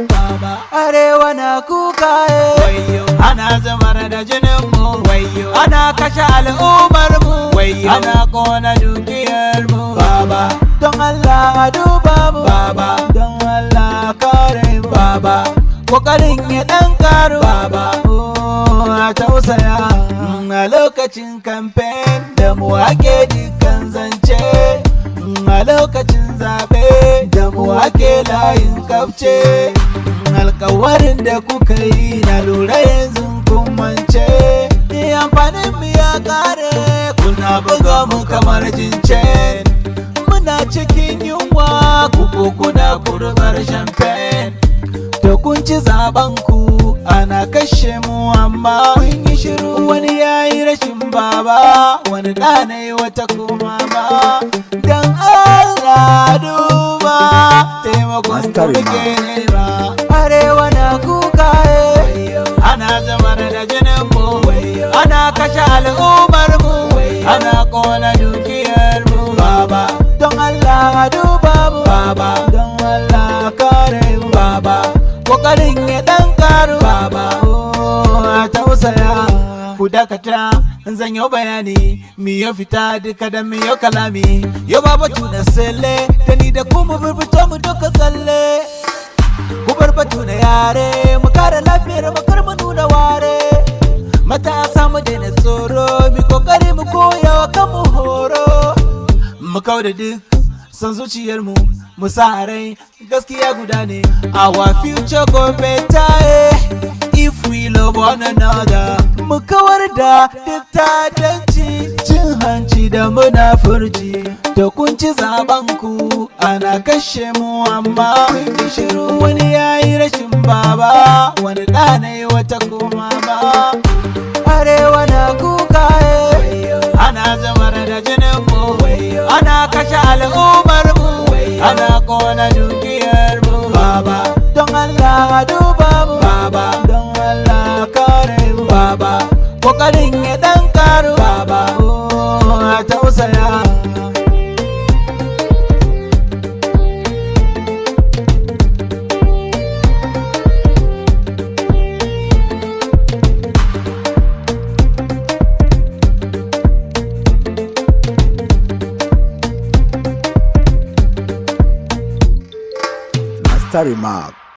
Baba, arewa na kuka, eh. Ana zamar da jinin mu, ana kashe al'ummar mu, ana kona dukiyar mu. Baba, don Allah a duba mu. Baba, don Allah kare mu. Baba, kokarin ya dan karu. Baba, oh, a tausaya. A lokacin kamfen da mu ake dukkan zance, a lokacin zaɓe da mu ake layin kafce. Alkawarin da kuka yi na lura yanzu kun mance. Amfanin mu ya kare, kuna buga mu kamar jince. Muna cikin yunwa, kuku kuna kurbar champagne. To kun ci zaben ku, ana kashe mu amma kun yi shiru. Wani yayi rashin baba, wani ɗa yi wata kuma ba. Dan Allah duba taimakon ku muke nema. Arewa na kuka, eh. Ana zamar da jinin mu, ana kashe al'ummar mu, ana kona dukiyar mu. Baba, don Allah duba mu. Baba, don Allah kare mu. Baba, kokarin ya dan karu. Baba, oh, a tausaya. Ku dakata, zan yi bayani. Mi ya fita duka da mi ya kalami. Yau baba tuna sele da ni da ku mu fito mu duka tsalle. Ku bar batu na yare, mu kare lafiyar mu, kar mu nuna ware. Matasa, mu daina tsoro, mu kokari mu koya wa kanmu horo, mu kauda duk son zuciyar mu, mu sa rai gaskiya guda ne. Our future go better, eh, if we love one another. Mu kawar da duk ta'addanci, cin hanci da munafurci. Da kun ci zaben ku, ana kashe mu amma kun yi shiru. Wani yayi rashin baba, wani ɗa yi wata kuma ba. Arewa na kuka, eh. Ana zamar da jinin mu, ana kashe al'ummar mu, ana kona dukiyar mu. Baba, don Allah duba mu. Baba, don Allah kare mu. Baba, kokarin ya dan karu. Baba, oh, a tausaya. Master Remark.